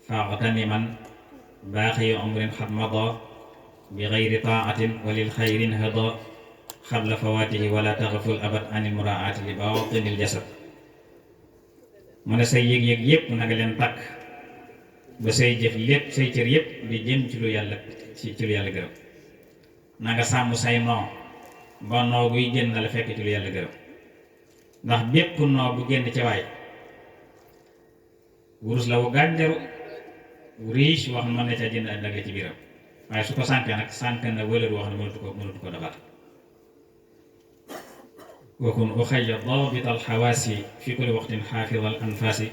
فاغتنما باقي عمر قد مضى بغير طاعة وللخير هدى قبل فواته ولا تغفل أبد عن المراعاة لباطن الجسد mu ne say yëg-yëg yépp na nga leen takk ba say jëf lépp say cër yépp di jëm ci lu yàlla gërëm na nga sàmm say noo ba noo guy génn na la fekk ci lu yàlla gërëm ndax bépp noo bu génn ca waay wurus la wu gànjaru wu riche wax mën na ca jënd ak dagg ci biiram waaye su ko sànkee nag sànk na wëlër wax ne mënatu ko dabat wakun uxayya daabita alxawaasi fi kulli waqtin xaafida al anfaasi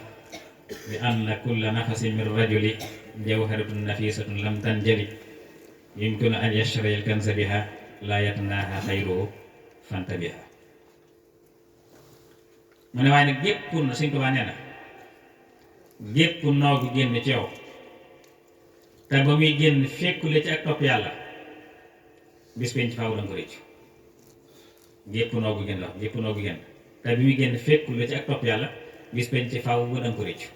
bi anna kulla nafasin min rajuli jawharatun nafisatun lam tanjali yumkinu an yashtari alkanza biha la yatnaaha xayruhu fantabiha mu ne waaye nag gépp na Sëñ Tuubaa nee na gépp noogu génn ci yow te ba muy génn fekkule ci ak topp yàlla bis penc faaw danga ko réccu gépp noogu génn wax gépp noogu génn te bi muy génn fekkule ci ak topp yàlla bis penc faaw danga ko réccu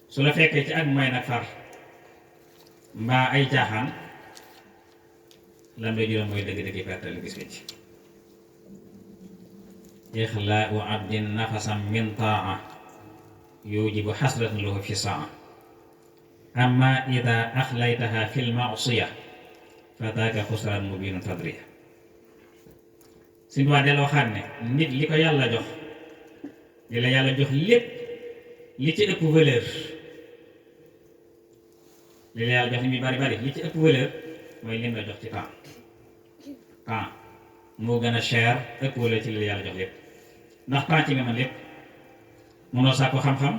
su la fekkee ci ak may nag far mbaa ay caaxaan lam la juróom mooy dëgg-dëgg pertal bis penc ixlaau abdin nafasam min taa yujibu xasratan lahu fi saa amma ida axlaytaha fi lmasiya fa daaka xusraan mubinun fadriya suñu waa delloo xam ne nit li ko yàlla jox li la yàlla jox lépp li ci ëpp valeur li la yàlla jox li muy bari bari li ci ëpp valeur mooy lim la jox ci temps moo gën a cher ëpp valeur ci li la yàlla jox lépp ndax temps ci nga mën lépp mënoo sàkku xam-xam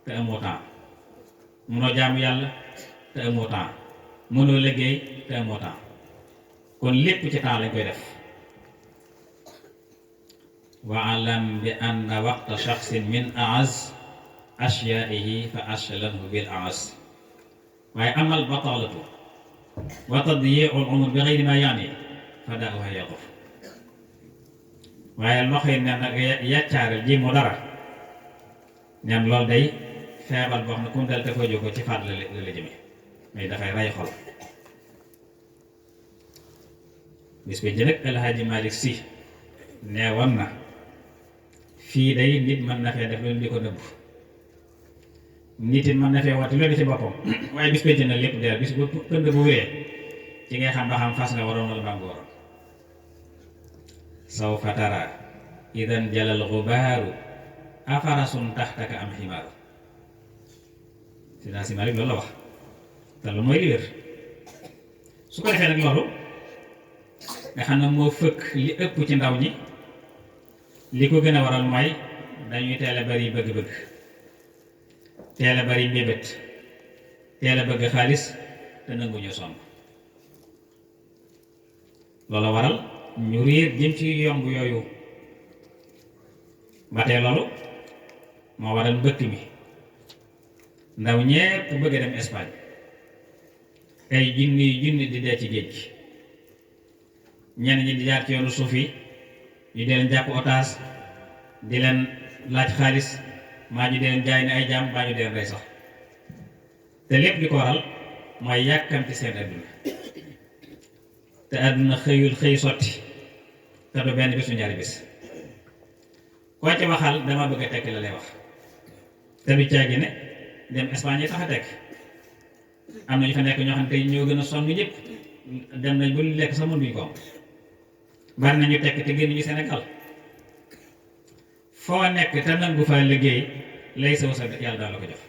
te amoo temps mënoo jaamu yàlla te amoo temps mënoo liggéey te amoo temps kon lépp ci temps lañ koy def wa alam bi anna waqta shaxsin min aaz ashyaihi fa ashlanhu bil aaz waaye amal batalatu wa tadyiu al umur bi gayri ma yaani fa daawha yadur waaye loxo yi ne nag yàccaareel ji mu dara ñam loolu day feebar boo xam ne comme dal te foo jóg ci faat la jëme mais dafay rey xol bis bi jënëg El Hadji Malick Sy nee woon na fii day nit mën na fee def loolu di ko nëbb nit it mën na fee wati loolu ci boppam waaye bis bi jënd lépp der bis bu pënd bu wéree ci ngay xam ba xam fas nga waroon wala baa waroon sawfa tara idan jalal xubaaru afarasun taxtaka am ximaaru si Malick loolu la wax te lu mooy li wér su ko defee nag loolu nga xam ne moo fëkk li ëpp ci ndaw ñi li ko gën a waral mooy dañuy teel a bari bëgg-bëgg teel a bari mbébét teel a bëgg xaalis te nanguñu sonn loolu waral ñu réer jëm ci yomb yooyu ba tey loolu moo waral mbëkk mi ndaw ñépp bëgg a dem Espagne ay junni di dee ci géej gi ñenn ñi di jaar ci yoonu suuf yi ñu di leen jàpp otage di leen laaj xaalis maa ñu di leen jaay ne ay jaam maa ñu di leen rey sax te lépp di ko waral mooy yàkkamti seen adduna te adduna xëyul xëy sotti te du benn bis du ñaari bis koo ci waxal dama bëgg a tekki la lay wax te du caagi ne dem Espagne yi tax a tekk am na ñu fa nekk ñoo xam ne tey ñoo gën a sonn ñëpp dem nañ ba lu lekk sax mënuñu ko am bari nañu tekk te génn ñu Sénégal foo nekk te nangu fa liggéey lay saw sa yàlla daal la ko jox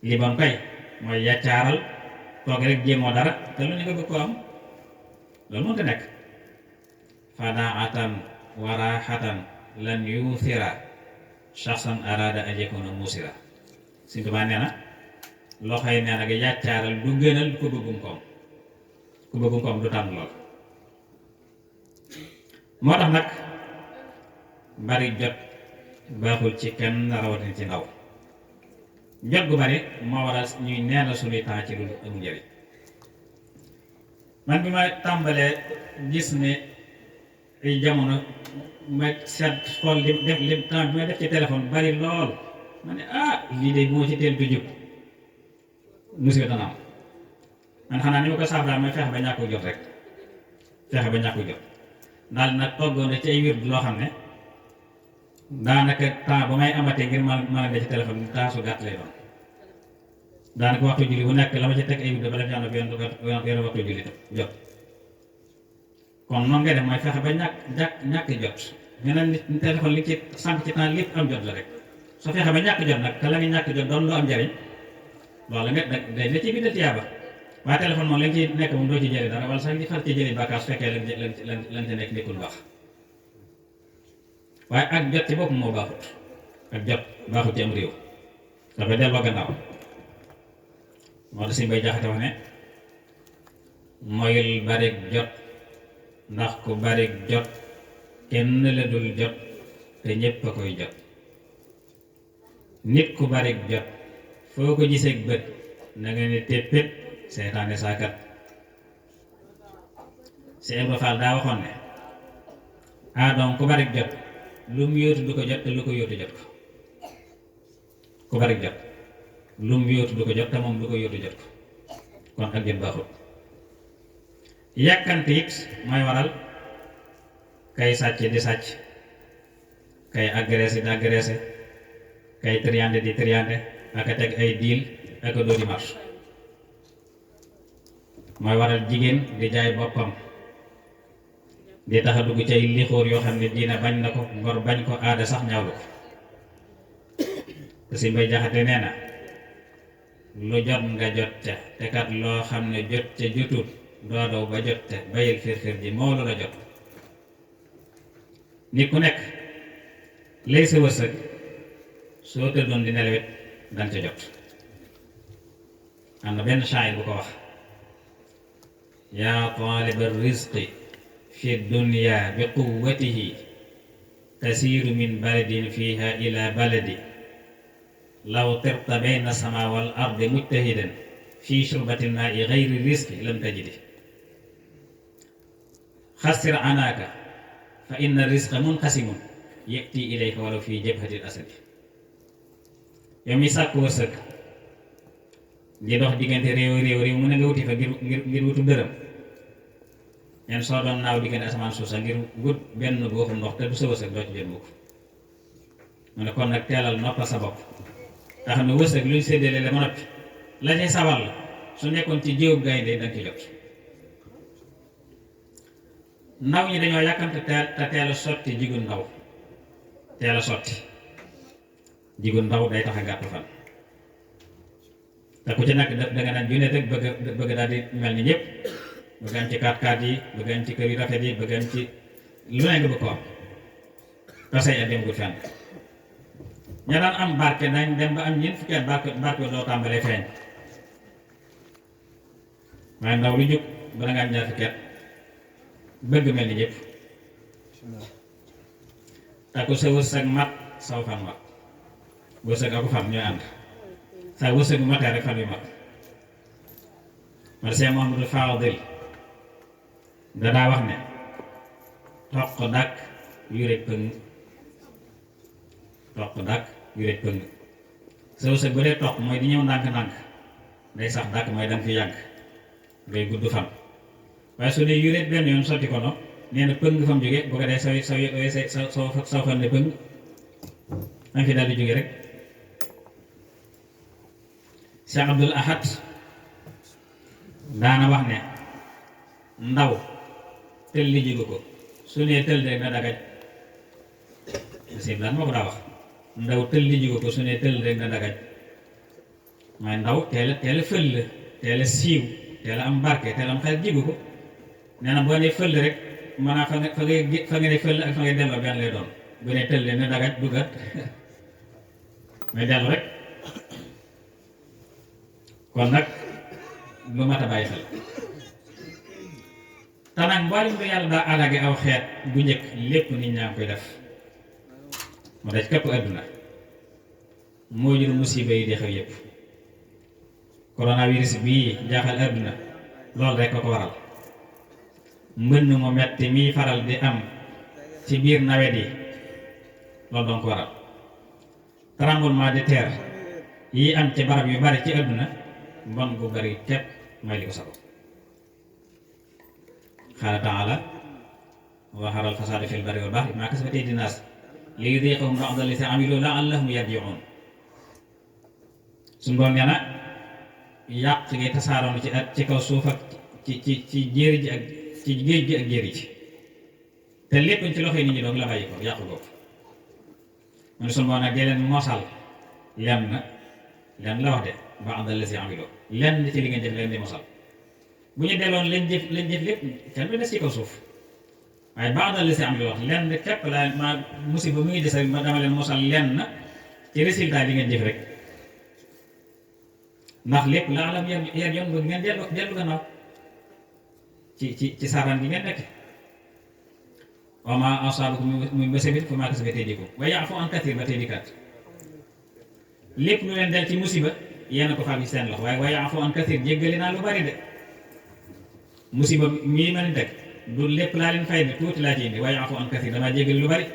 li bon kay mooy yaccaaral toog rek jéemoo dara te lu ñu ko bëgg ko am loolu mënta nekk fadaatan waraxatan lan yuthira shaxsan arada an yakuna musira Sëñ Tuubaa nee na loxoy nee na nga yàccaaral du gënal ku bëggum koom du tànn lool moo tax nag bari jot baaxul ci kenn rawatina ci ndaw jot gu bari moo waral ñuy neenal suñuy temps ci lu amul njëriñ man bi ma tàmbalee gis ne ay jamono ma seet xool li temps bi ma def ci téléphone bari lool ma ne lii de bu ma ci teel du jóg musiba dana am man xanaa ni ma ko saafara mooy fexe ba ñàkk jot rek fexe ba ñàkk jot daal nag toggoon na ci ay wird loo xam ne daanaka temps ba may amatee ngir mën a def ci téléphone temps su gàtt lay doon daanaka waxtu julli bu nekk la ma ci teg ay wird bala fi am na benn waxtu julli jot kon noonu ngay def mooy fexe ba ñàkk jot ñeneen nit téléphone li ci sànq ci temps lépp am jot la rek soo fexe ba ñàkk jot nag te la nga ñàkk jot doon lu am njariñ loolu nga day la ci bindal tiyaaba waaye téléphone moom lañ ci nekk moom doo ci jëlee dara wala sax ngi far ci jëlee bàkkaar su fekkee lañ ci nekk nekkul baax waaye ak jot ci bopp moo baaxut ak jot baaxut ci am réew dafay delloo gannaaw moo tax si Mbay Jaxate wax ne moyul barik jot ndax ku barik jot kenn la dul jot te ñépp a koy jot nit ku barik jot foo ko gisee bët na nga ne téppét seytaane saakat si Ibra Fall daa waxoon ne donc ku barik jot lu mu yóotu du ko jot te lu ko yóotu jot ko ku barik jot lu mu yóotu du ko jot te moom lu ko yóotu jot ko kon ak jot baaxut yàkkante it mooy waral kay sàcc di sàcc kay agressé di agressé kay triande di triande ak a teg ay diil ak a dooti marche mooy waral jigéen di jaay boppam di tax a dugg ci ay lixóor yoo xam ne diina bañ na ko ngor bañ ko aada sax ñaawlu ko te si Mbay Jaxate nee na lu jot nga jot ca te kat loo xam ne jot ca jotul doo daw ba jot ca bayil xir ji moo lu la jot nit ku nekk lay sa wërsëg soo tëddoon di nelawit danga ca jot am na benn shaayir bu ko wax yaa taaliba rizqi fi dunya bi quwwatihi tasiiru min baladin fiha ila baladi law tirta bayna sama wal ardi mujtahidan fi shurbatin maa'i ghayri rizqi lam tajidi xassir anaaka fa inna rizqa munqasimun yati ilayka walaw fi jabhatil asadi yow mi sàkk wërsëg di dox diggante réew mu ne nga wuti fa ngir wutu dërëm ñen soo doon naaw diggante asamaan suuf sax ngir wut benn góoxu ndox te du sa wërsëg doo ci jot mukk mu ne kon nag teelal noppal sa bopp nga xam ne wërsëg luñ séddale la ma noppi la ñuy sawar la su nekkoon ci jiwu gaynde danga ci jot ndaw ñi dañoo yàkkamte te teel a sotti jigu ndaw teel a sotti jigu ndaw day tax a gàtt fan te ku ci nekk danga naan junne rek bëgg daal di mel ni ñëpp bëgg am ci 4x4 yi bëgg am ci kër yu rafet yi bëgg am ci lu ne nga bëgg ko am te say at dem gu fenn ña daan am barke dañ dem ba am ñeent fukki at barke doo tàmbalee feeñ waaye ndaw lu jóg bala nga am ñaar fukki at bëgg mel ni ñëpp te ku sa wërsëg mat saw fan mat wërsëg ak fan ñooy ànd saa wërsëg bu matee rek fan yu mat Cheikh Mouhamadou Fadil danaa wax ne toq dàkk yuréej pëng toq dàkk yuréej pëng sa wërsëg bu dee toq mooy di ñëw ndànk-ndànk day sax dàkk mooy danga fi yàgg ngay gudd fan waaye su dee yuréej benn yoon sotti ko no nee na pëng fa mu jóge bu ko dee saw fan ne pëng danga fi daal di jóge rek Cheikh Abdul Ahad daana wax ne ndaw tël li jigu ko su nee tël rek na dagaj sib lan moo ko daa wax ndaw tël li jigu ko su nee tël rek na dagaj mooy ndaw teel a fëll teel a siiw teel a am barke teel a am xel jigu ko nee na boo nee fëll rek maanaam fa nga ne fëll ak fa nga delloo benn lay doon bu nee tël na dagaj duggat mais dellu rek kon nag lu mat a bàyyi xel te nag mboolem lu yàlla daa alage aw xeet bu njëkk lépp nit ñaa ngi koy def mu daj képp àdduna moo jur musiba yi di xew yépp coronavirus bii jaaxal àdduna loolu rek ko waral mbënn mu metti mii faral di am ci biir nawet yi loolu doon ko waral tremblement de terre yi am ci barab yu bari ci àdduna mbon gu bari képp mooy li ko sabab qaala taala zahara al-fasaadu fil barri wal bahri bimaa kasabat aydi n-naas liyudiiqahum ba'da llazii amiluu la'allahum yarji'uun suñu borom nee na yàq gi tasaaroon ci kaw suuf ak ci jéeri ji ak ci géej gi ak jéeri ji te lépp ci loxoy nit ñi doog la bàyyi ko yàqu boobu mu ne suñu borom nag dee leen mosal lenn la wax de ba'da llazii amiluu lenn ci li ngeen jëf leen di mosal bu ñu delloon lañ jëf lépp kenn du des ci kaw suuf waaye ba'da llazii amiluu wax lenn képp la ma musiba mu ngi des rek ma dama leen mosal lenn ci résultat bi ngeen jëf rek ndax lépp la alam yar yoon bëgg ngeen dellu gannaaw ci saaraan bi ngeen nekk wa maa asaabakum min musiibatin fabimaa kasabat aydiikum wa ya'fuu an kasiir ba tey dikkaat lépp lu leen dal ci musiba yéen a ko fàgg ci seen loxo waaye wa ya'fuu an kasiir jéggale naa lu bari de musiba mii ma leen teg du lépp laa leen fay de tuuti laa ci indi wa ya'fuu an kasiir damaa jéggale lu bari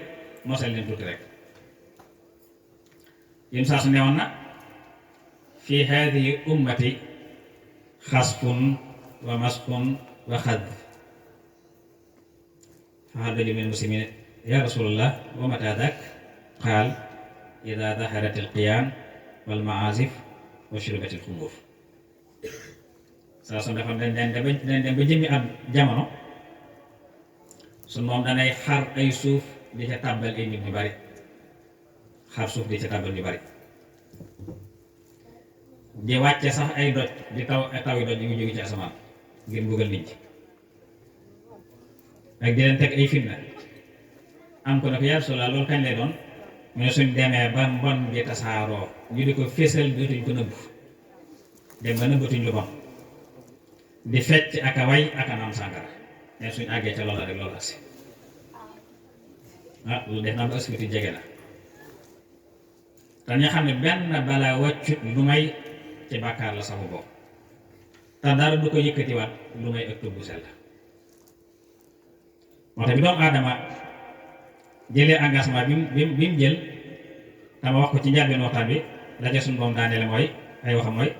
mosal leen tuuti rek yéen saa su newoon na fi haadihi ummati xasfun wa masxun wa xadf fa hal rajulun min muslimin ya rasulallah wa mata dak qaal ida daharat alqiyaan wal maazif wa shuribat alxumur saa su dafa dañ dem ba jëmmi ab jamono su moom danay xar ay suuf di ca tàbbal ay nit ñu bari xar suuf di ca tàbbal ñu bari di wàcce sax ay doj di taw yi doj yu jóge ci asamaan ngir mbugal nit ñi ak di leen teg ay fitna am ko ne ko yaa Rasulallah loolu kañ lay doon mu ne suñ demee ba mbon gi tasaaroo ñu di ko fésal dootuñ ko nëbb dem ba nëbbatuñ lu bon di fecc ak a way ak a naan sàngara mais suñ àggee ca loola rek loolu agsi loolu def naa ba asibiti jege na te ñu xam ne benn balaa wàccut lu may ci bàkkaar la sabu bopp te dara du ko yëkkatiwaat lu may ëpp bu sell moo tax bi doomu aadama jëlee engagement bi mu jël dama wax ko ci njàlbeen waxtaan bi la ca suñu boom daaneel mooy ay waxam mooy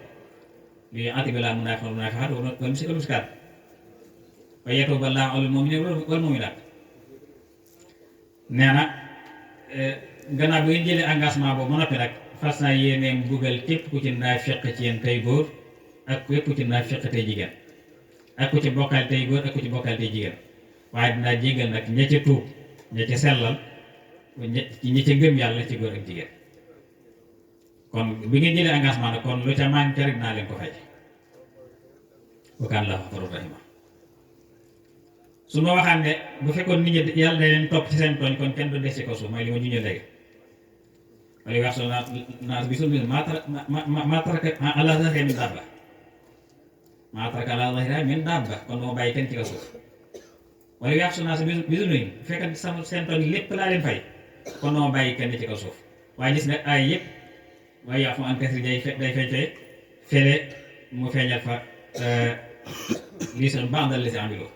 li atibi laa munaafiqiina wal munaafiqaat wal musrikaat wa yatuubu llaahu alal mu'miniina wal mu'minaat nee na gannaaw bi ngeen jëlee engagement boobu ba noppi nag fas naa yéene mbugal képp ku ci naafiq ci yéen tey góor ak képp ku ci naafiq tey jigéen ak ku ci bokkaal tey góor ak ku ci bokkaal tey jigéen waaye dinaa jéggal nag ña ca tuub ña ca sellal ña ca gëm yàlla ci góor ak jigéen kon bi ngeen jëlee engagement nag kon lu ca manqué rek naa leen ko fay wa kaana llaahu gafuuran rahiima su ma waxaan ne bu fekkoon nit ñi yàlla da leen topp ci seen tooñ kon kenn du des ci kaw suuf mooy li ma junjee léegi wala wax soo naa bi su maa taraka alaa zahrihaa min daabba maa taraka alaa zahrihaa min daabba kon moo bàyyi kenn ci kaw suuf wala wax soo naa bi su nuyu bu fekkee sama seen tooñ lépp laa leen fay kon moo bàyyi kenn ci kaw suuf waaye gis nga ay yëpp waaye yàqu an kasri day feeñ fele mu feeñal fa lii seen ba'da llazii amiluu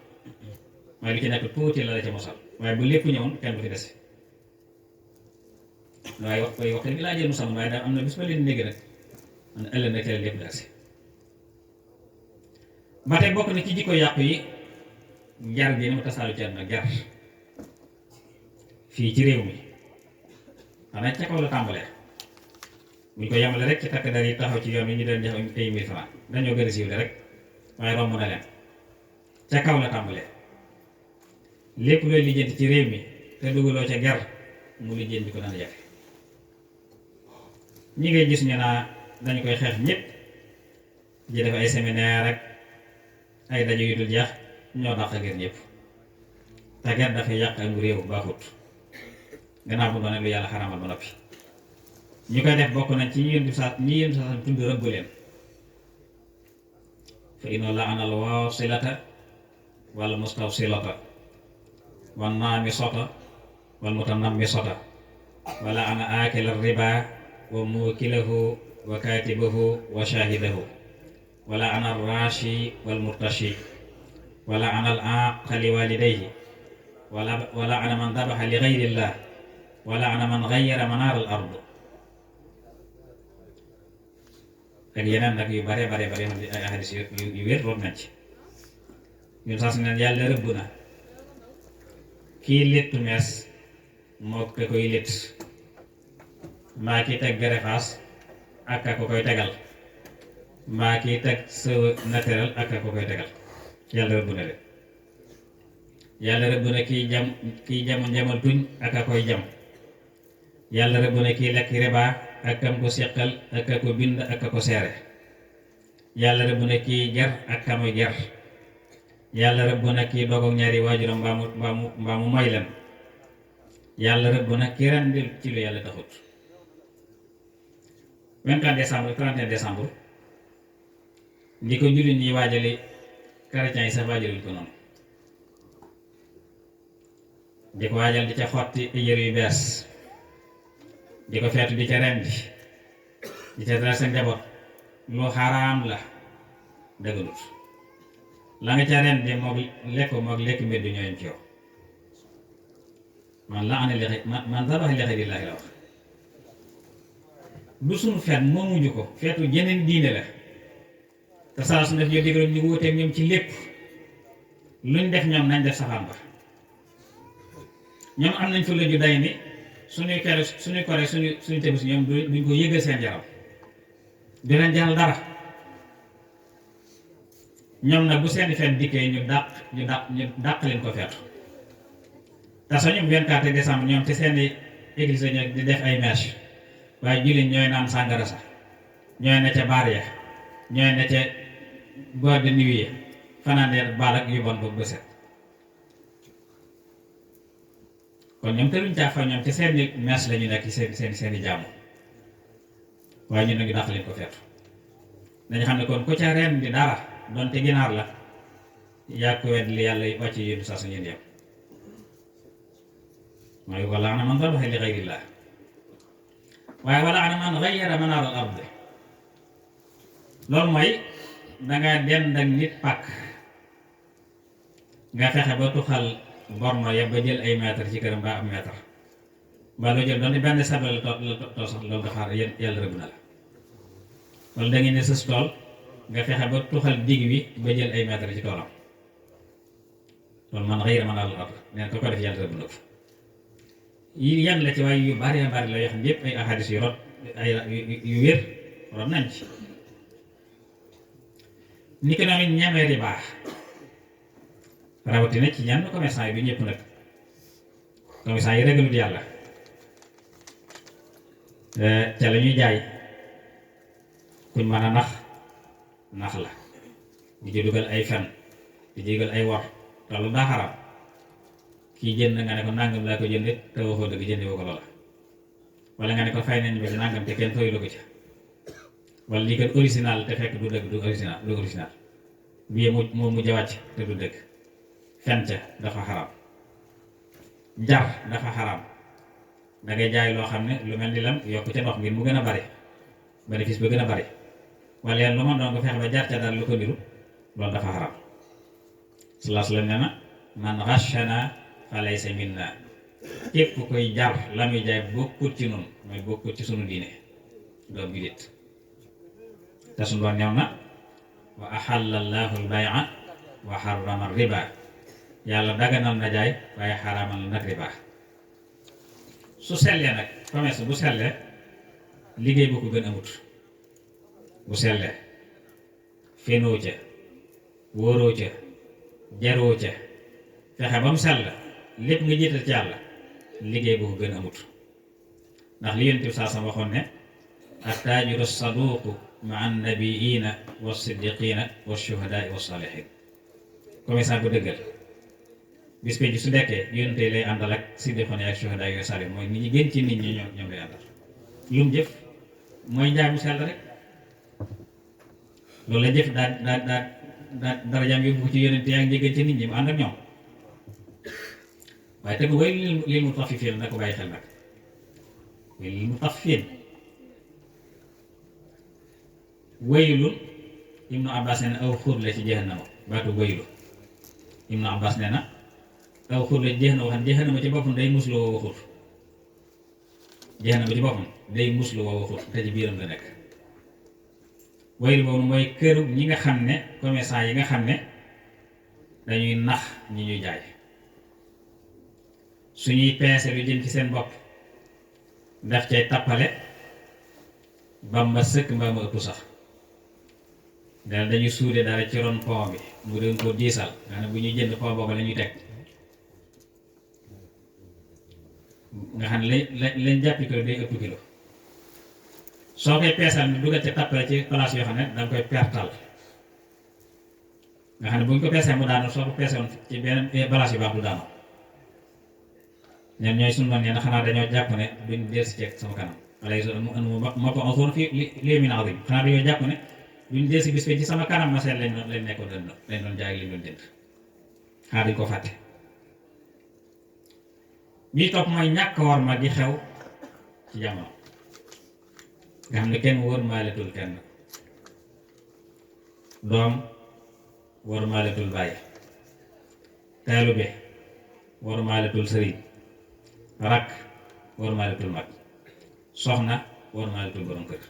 waaye lu ci nekk tuuti la ca mosal waaye bu lépp ñëwoon kenn du fi des waaye wax bi laa jël mosal waaye daal am na bis ba leen néeg nag man ëllëg nag lépp di agsi ba tey bokk na ci jikko yàqu yi jar bi ni mu tasaalu ci àdduna jar fii ci réew mi xanaa ca kaw la tàmbalee buñ ko yemale rek ci takk der yi taxaw ci yoon wi ñu doon jox ay 1000 francs dañoo gën a siiwle rek waaye romb na leen ca kaw la tàmbalee lépp looy lijjanti ci réew mi te dugaloo ca ger mu lijjanti ko dana jafe ñi ngay gis ñu naa dañu koy xeex ñëpp ji def ay séminaire rek ay daje yu dul jeex ñoo dàq ger ñëpp te ger dafay yàq am réew baaxut gannaaw bu doon lu yàlla xaramal ba noppi ñu koy def bokk nañ ci ñi yëndu sa tudd rëbb leen fa inna la'ana al-waasilata wal mustawsilata wan naamisata wal mutanammisata wa la'ana aakila riba wa muukilahu wa kaatibahu wa shaahidahu wa la'ana ar-raashi wal murtashi wa la'ana al-aaqa li waalidayhi wa la'ana man dabaxa li gayri llah wa la'ana man gayyara manaara al-ard ak yeneen nag yu bare bare bare ay ahadis yu wér root nañ ci ñun saa su ne yàlla rëbb na kii léttu mees moo ko koy létt mbaa kii teg gerefaas ak ka ko koy tegal mbaa kii teg cheveux naturel ak ka ko koy tegal yàlla rëbb na de yàlla rëbb na kii jamal tuñ ak ka koy jam yàlla rëbb na kii lekk riba ak kam ko seqal ak ka ko bind ak ka ko seere yàlla rëbb na kii ger ak ka muy ger yàlla rëbb na kii dogoog ñaari waajuram mbaa mu moy leen yàlla rëbb na kii rendil ci lu yàlla taxut 24 décembre 31 décembre ndi ko jullit ñi waajali chrétiens yi sax waajaluñ ko noonu di ko waajal di ca xotti yëre yu bees di ko feetu di ca rendi di ca dara seen njaboot lu xaraam la dëggalut la nga ca rendi moog lekk mbir du ñooyam ci yow man la ana lexi man dabax lexi dillaahi la wax du sunu feet moo mujj ko feetu jeneen diine la te saa su def ñoo digaloon ñu wuteeg ñoom ci lépp luñ def ñoom nañ def safaan ba ñoom am nañ fu la ju day ni suñuy kore suñu tëb si ñoom duñ ko yëgal seen yaram du leen jaral dara ñoom nag bu seeni feet dikkee ñu dàq leen ko feetu te sañu 24 décembre ñoom ci seeni église ñoo di def ay mèche waaye jullit ñooy naan sàngara sax ñooy ne ca baar ya ñooy ne ca boîte de nuit ya fanaanee baal ak yu bon ba bëset kon ñoom te luñ caafa ñoom ci seeni mèche la ñu nekk ci seeni jàmm waaye ñun ngi dàq leen ko feetu dañu xam ne kon ku ca ren di dara donte ginaar la yaa ko wedd li yàlla wàcc yéen saa su ngeen yem mooy wala ana man dabaxa li xayrillah waaye wala ana man gayyara manaar al ard loolu mooy danga dend ak nit pàkk nga fexe ba tuxal borno ya ba jël ay mètre ci këram ba am mètre ba loo jël doon benn sabal la tool sax loolu dafa yàlla rëbb na la wala da ngeen ne sës tool nga fexe ba tuxal digg wi ba jël ay mètre ci toolam loolu man gayyara manaar al ard neen ko def yàlla rëbb na ko yi yan la ci waaye yu bari la yoo xam ne yëpp ay ahadis yu rot ay yu wér rot nañ ci ni ko noonu ñamee riba rawatina ci ñenn commerçant yi du ñëpp nag commerçant yi ragalut yàlla ca la ñuy jaay kuñ mën a nax la di ci dugal ay fen di ci dugal ay wor te lu daa xaram kii jënd nga ne ko nangam laa ko jënde te waxoo dëgg jënde woo ko loola wala nga ne ko fay nañ ba nangam te kenn fayu la ko ca wala lii kat original te fekk du dëgg du original bii moo mujj a wàcc te du dëgg fen ca dafa xaram jar dafa xaram da ngay jaay loo xam ne lu mel ni lam yokk ca ndox ngir mu gën a bari bénéfice ba gën a bari wala leen lu ma doon nga fexe ba jar ca daal lu ko niru loolu dafa xaram salaas la nee na man ghashana falaysa minna képp koy jar la muy jaay bokkut ci nun mooy bokkut ci sunu diine doom bi dit te suñu doon ñëw na wa ahalla allahu al-bay'a wa harrama riba yàlla daganal na jaay waaye xaraamal nag riba su sellee nag commerce bu sellee liggéey bu ko gën amut bu sellee fenoo ca wóoroo ca jaroo ca fexe ba mu sell lépp nga jiital ci yàlla liggéey bu ko gën amut ndax li Yonent bi saa sa waxoon ne at-taajiru as-saduuqu ma'a an-nabiyyiina was-siddiqiina wash-shuhadaa'i was-saalihiin commerçant bu dëggal bis pe ji su dekkee Yonent lay àndal ak siddiqoon ak shuhadaa yooyu saalihiin mooy nit ñi gën ci nit ñi ñoom lay àndal lu mu jëf mooy njaay mu sell rek loolu la jëf daa darajaam yóbbu ko ci Yonent yaa ngi gën ci nit ñi mu ànd ak ñoom waaye tegu way lil mutaffifiin na ko bàyyi xel nag way lil mutaffifiin waylun Ibnu Abbas nee na aw xur la ci jahannama baatu waylu Ibnu Abbas nee na aw xur la ci jahannama wax jahannama ci boppam day muslu woo xur jahannama ci boppam day muslu woo xur te ci biiram la nekk wayri boobu mooy këru ñi nga xam ne commerçant yi nga xam ne dañuy nax ñi ñuy jaay suñuy peese lu jëm ci seen bopp daf cay tappale ba ma sëkk mbaa ma ëpp sax dañuy suude dara ci ron pont bi mu doon ko diisal nga ne bu ñuy jënd pont boobu la ñuy teg nga xam ne lañ jàppi kilo day ëpp kilo soo koy peesal ni dugal ca tappale ci place yoo xam ne danga koy pertal nga xam ne bu ñu ko peesee mu daanu soo ko peesoon ci beneen balance yu baax du daanu ñoom ñooy sunu man nee na xanaa dañoo jàpp ne duñ delsi ceeg sama kanam alay moo ko enfoon fii lii min azim xanaa dañoo jàpp ne duñ delsi bis ci sama kanam ma seet lañ nekkoon lañ doon jaay lañ doon jënd xanaa duñ ko fàtte bii topp mooy ñàkk war ma di xew ci jamono nga xam ne kenn wóor maaletul kenn doom wóor maaletul bàyyi taalube wóor maaletul sëriñ rakk wóor maaletul mag soxna wóor maaletul borom kër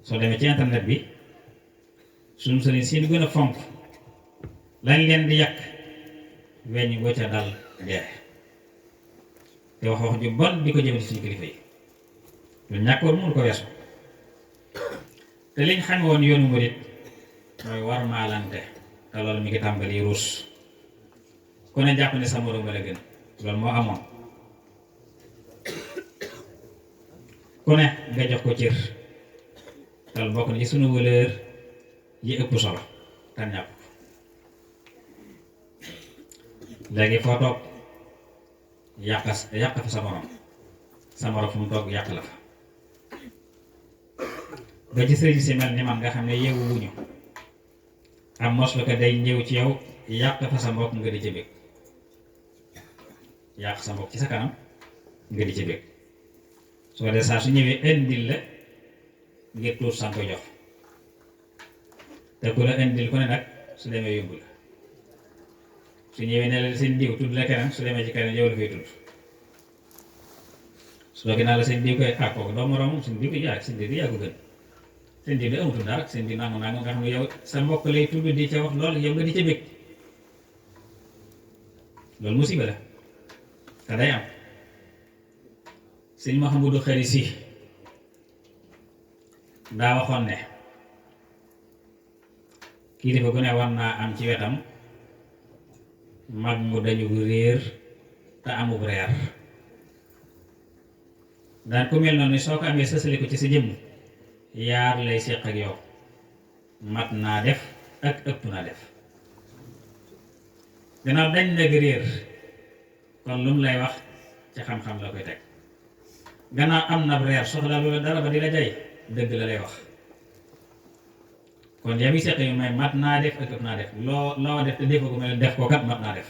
soo demee ci internet bi suñu sëriñ si ñu gën a fonk lañ leen di yàq weñ boo ca dal dee te wax ju bon di ko jëmale suñu kilifa yi lu ñàkkoon mënu ko weesu te liñ xam woon yoonu murit mooy war maalante te loolu mi ngi tàmbali ruus ku ne jàpp ne sa moroom la gën loolu moo amoon ku ne nga jox ko cër te loolu bokk na ci sunu valeur yi ëpp solo te ñàpp ko léegi foo toog yàq fa sa morom fu mu toog yàq la fa ba ci sëriñ si mel ni man nga xam ne yeewu wuñu am mos la ko day ñëw ci yow yàq fa sa mbokk nga di ci bëgg yàq sa mbokk ci sa kanam nga di ci bëgg soo dee saa su ñëwee indil la ngir tuur san ko jox te ku la indil ku ne nag su demee yóbbu la su ñëwee ne la seen diw tudd la keneen su demee ci keneen yow la fay tudd su doogee naa la seen diw koy kooku doo moroomam seen diw ko yaa ko gën seen diw de amatul dara seen diw nangu nga xam ne yow sa mbokk lay tudd di ca wax lool yow nga di ca bëgg loolu musiba la te day am sëñ Mouhamadou Khari Si daa waxoon ne kilifa gu ne war naa am ci wetam mag mu dañu réer te amub reer daan ku mel noonu soo ko amee sësale ko ci sa jëmm yaar lay séq ak yow mat naa def ak ëpp naa def gannaaw dañ nag réer kon lu mu lay wax ci xam-xam la koy teg gannaaw am na reer soxla lu la dara ba di la jay dëgg la lay wax kon yaa ngi séq yu may mat naa def ak ëpp naa def loo def te defoo ko mel def ko kat mat naa def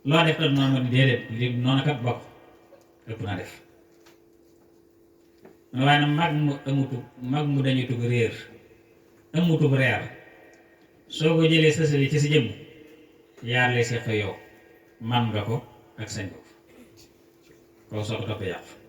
loo def te noonu ma déedéet li noonu kat bokk ëpp naa def waaye nag mag mu dañuy tugg réer amutub reer soo ko jëlee sësali ci si jëmm yaar lay seq yow man nga ko ak sañ ko koo soo ko toppee yàqu